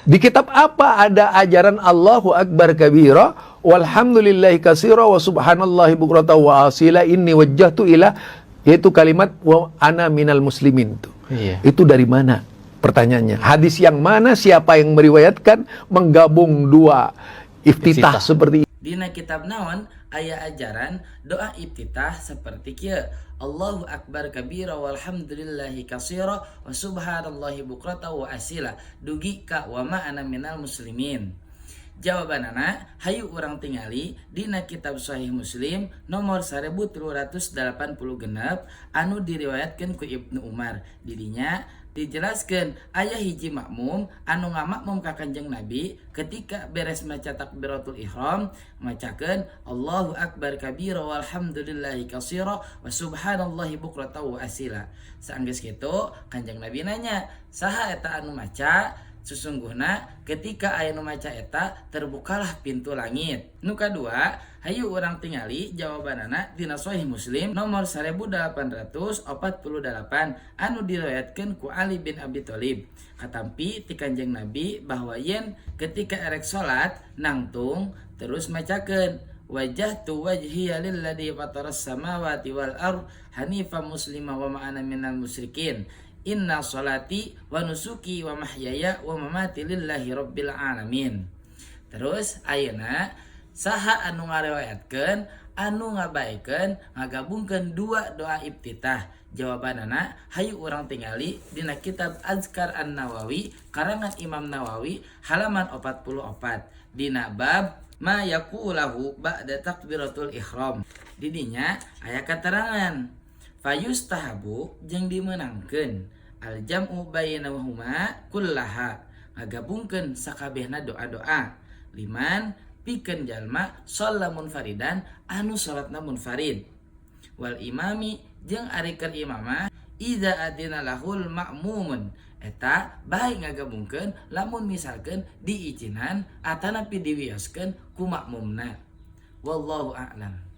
Di kitab apa ada ajaran Allahu Akbar kabira walhamdulillahi katsira wa subhanallahi bukrata wa asila inni wajjahtu ila, yaitu kalimat wa ana minal muslimin itu. Iya. Itu dari mana? Pertanyaannya. Hadis yang mana, siapa yang meriwayatkan menggabung dua iftitah Iftitah. seperti Dina kitab naon aya ajaran doa iftitah seperti kieu, Allahu akbar kabira walhamdulillahi katsira wa subhanallahi bukrata wa asila dugi ka wa ma ana minal muslimin? Jawabanana hayu urang tingali dina kitab Sahih Muslim nomor 1386 anu diriwayatkeun ku Ibnu Umar. Didinya dijelaskan aya hiji makmum anu ngamakmum ka Kanjeng Nabi, ketika beres maca takbiratul ihram macakeun Allahu akbar kabira walhamdulillahi katsira wa subhanallahi bukrata wa asila. Saanggeus kitu, Kanjeng Nabi nanya, "Saha eta anu maca?" Sesungguhna ketika aya nu maca eta, terbukalah pintu langit. Nu kadua, hayu urang tingali jawabanana dina Sahih Muslim nomor 1848 anu diriwayatkeun ku Ali bin Abi Thalib. Katampi ti Kanjeng Nabi bahwa yen ketika erek salat nangtung terus macakeun wajjahtu wajhiya lilladzi fataras samawati wal ard hanifa muslima wa ma ana minal musyrikin inna salati wa nusuki wa mahyaya wa mamati lillahi rabbil alamin. Terus ayeuna saha anu ngariwayatkeun anu ngabaekeun ngagabungkeun dua doa iftitah? Jawabanana hayu urang tingali dina kitab Azkar An-Nawawi karangan Imam Nawawi halaman 44 dina bab ma yaqulahu ba'da takbiratul ihram. Didinya aya keterangan fayustahabu jeung dimenangkeun al jam'u bainahuma kullaha, ngagabungkeun sakabehna doa-doa, liman pikeun jalma shalla munfaridan anu salatna munfarid, wal imami jeung ari keur imamah, idza adzina lahul ma'mumun. Eta bae ngagabungkeun lamun misalkeun diizinan atanapi diwioskeun ku makmumna. Wallahu a'lam.